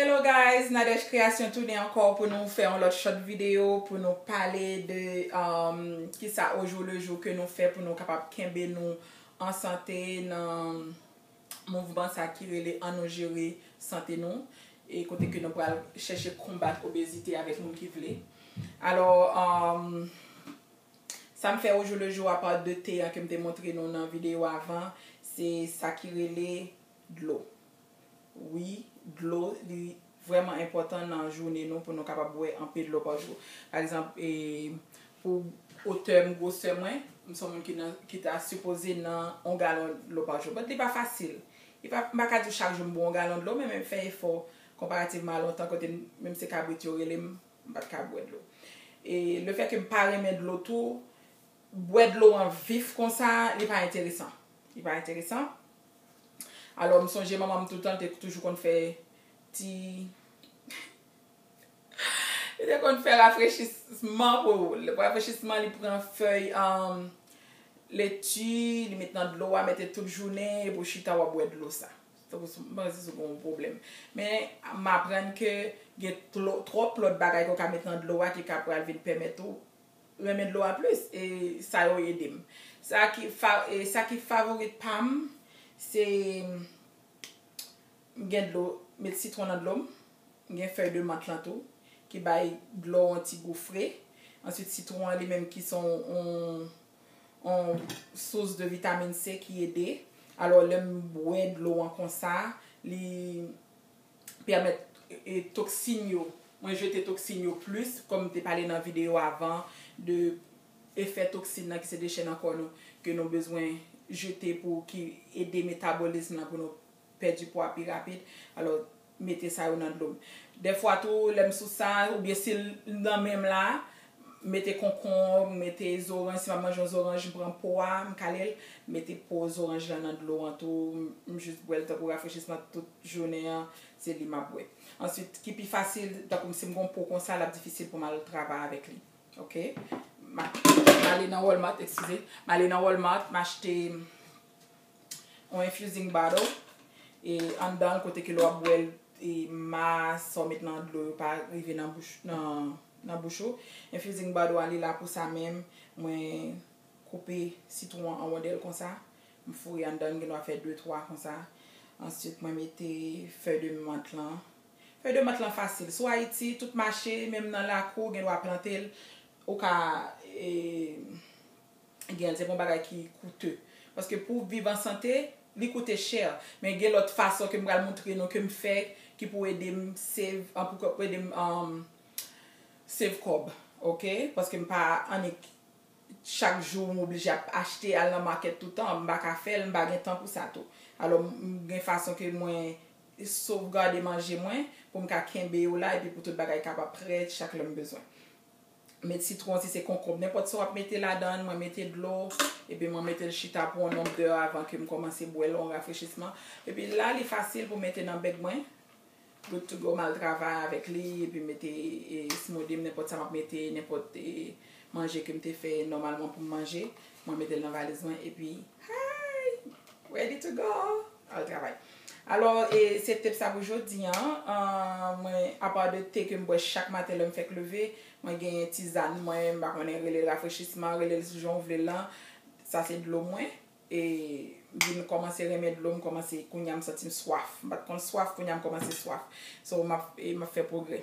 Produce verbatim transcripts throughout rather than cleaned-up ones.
Hello guys, Nadège Création tounen ankò pou nou fè yon lòt short videyo pou nou pale de um, kisa au jour le jour ke nou fè pou nou kapab kenbe nou an sante nan mouvman sa ki rele Ann nou jere sante nou, e kote ke nou pral chèche konbat obezite avèk moun ki vle. Alò, um, sa m fè au jour le jour, apa de te an ke m te montre nou nan videyo avan, se sa ki rele dlo. Wi, dlo, li vrèman enpòtan nan jounen nou pou nou kapab bwè anpil dlo pa jou. Pa egzanp, e, pou otè m, gwosè mwen, m se yon moun ki, nan, ki ta sipoze nan yon galon dlo pa jou. But li pa fasil. Li pa, m pa ka di w chak jou m bwè yon galon dlo, men m fè efò konparativman a lontan kote m, menm se kabrit yo rele m, m pa t ka bwè dlo. E lefètke m pa renmen dlo tou, bwè dlo an vif konsa, li pa enteresan. Li pa enteresan. Alò, m sonje manman m tout tan te toujou konn fè ti, li te konn fè rafrechisman pou ou. Rafrechisman, li pran fèy um, leti, li met nan dlo a, mete tout jounen, epi w chita w ap bwè dlo sa. Tankou si, m panse si w gen yon pwoblèm. Men, m aprann ke gen twòp lòt bagay ke w ka met nan dlo a ki ka pral vin pèmèt ou renmen dlo a plis, e sa yo ede m. Sa ki, fa, e sa ki favorit pa m, se m gen dlo, met sitwon nan dlo m, m gen fèy de mant lan tou, ki bay dlo yon ti gou fre. Answit, sitwon an li menm ki se yon, yon, yon sous de vitamin C ki ede. Alò, lè m bwè dlo an konsa, li pèmèt e, toksin yo, mwen jete toksin yo plis, kòm m te pale nan videyo avan, de efè toksin nan ki se dechè nan kò nou, ke nou bezwen jete pou ki ede metabolizm nan pou nou pèdi pwa pi rapid. Alò, mete sa yo nan dlo m. Dèfwa tou, lè m sou sa, oubyen si l nan men m la, mete konkonm, mete zoranj, si m ap manje yon zoranj, m pran po a, m kale l, mete po zoranj lan nan dlo an tou, m jis bwè l tankou rafrechisman tout jounen an, se li m ap bwè. Answit, ki pi fasil, tankou si m gon po konsa, l ap difisil pou m al travay avèk li. Oke? M a- m ale nan Walmart, eskize. M ale nan Walmart, m achte yon infusing bottle. E anndan l, kote ke lè w ap bwè l, e ma sa w met nan dlo yo pa rive nan bouch, nan, nan bouch ou. Infusing bottle an, li la pou sa menm. Mwen koupe sitwon an an wondèl konsa. M foure anndan l, m gen dwa fè de, twa konsa. Answit, mwen mete fèy de mant lan. Fèy de mant lan fasil. Si w Ayiti, tout mache, menm nan lakou, w gen dwa plante l. Ou ka, e, gen l, se pa yon bagay ki koute. Paske pou w viv an sante, li koute chè. Men gen lòt fason ke m pral montre nou ke m fè, ki pou ede m save, an, pou, pou ede m um, save kòb. Oke? Paske m pa annik chak jou m oblije ap achte, al nan makèt toutan, m pa ka fè l, m pa gen tan pou sa tou. Alò, m gen fason ke mwen sovgade manje mwen pou m ka kenbe yo la epi pou tout bagay kapab prè chak lè m bezwen. Met sitwon, si se konkonm, nenpòt sa w ap mete ladan l, mwen mete dlo, epi mwen mete l chita pou yon nonb dè avan ke m kòmanse bwè l, yon rafrechisman. Epi la, li fasil pou mete nan bèg mwen. Good to go, m al travay avèk li, epi mete e, smoothie m, nenpòt sa m ap mete, nenpòt e, manje ke m te fè nòmalman pou m manje, mwen mete l nan valiz mwen, epi hi! Ready to go! Al travay. Alò, e, se tip sa pou jodi an. An, mwen, apa de te ke m bwè chak maten lè m fèk leve, mwen genyen tizàn mwen, m pa konnen rele l rafrechisman, rele l sou jan w vle l lan. Sa se dlo mwen. E, vin kòmanse renmen dlo, m kòmanse, kounye a m santi m swaf. M pa t konn swaf, kounye a m kòmanse swaf. So, m ap, e, m ap fè pwogrè.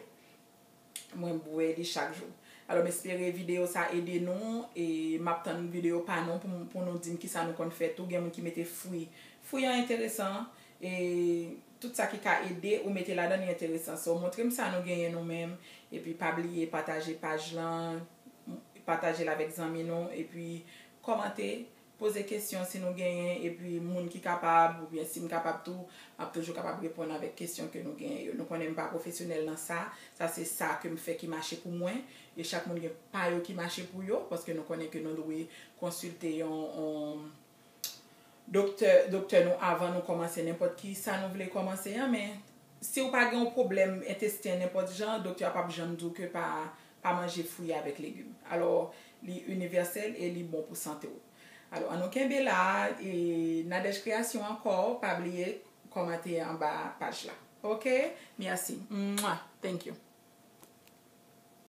Mwen bwè li chak jou. Alò, m espere videyo sa ede nou, e m ap tann videyo pa nou pou, pou nou di m kisa nou konn fè tou. Gen moun ki mete fwi. Fwi an enteresan, e tout sa ki ka ede ou mete ladan li enteresan. So, montre m sa nou genyen nou menm, epi pa bliye pataje paj lan, pataje l avèk zanmi nou, epi kòmante, poze kesyon si nou genyen, epi moun ki kapab, oubyen si m kapab tou, m ap toujou kapab reponn avèk kesyon ke nou genyen yo. Nou konnen m pa pwofesyonèl nan sa, sa se sa ke m fè ki mache pou mwen, e chak moun gen pa yo ki mache pou yo, paske nou konnen ke nou dwe konsilte yon, yon doktè, doktè nou avan nou kòmanse nenpòt ki sa nou vle kòmanse an, men si w pa gen yon pwoblèm entesten nenpòt jan, doktè a p ap janm di w ke pa, pa manje fwi avèk legim. Alò, li inivèsèl e li bon pou sante w. Alò, ann nou kenbe la, e Nadège Création ankò, pa bliye, kòmante anba paj la. Ok? Mèsi. Mwah. Thank you.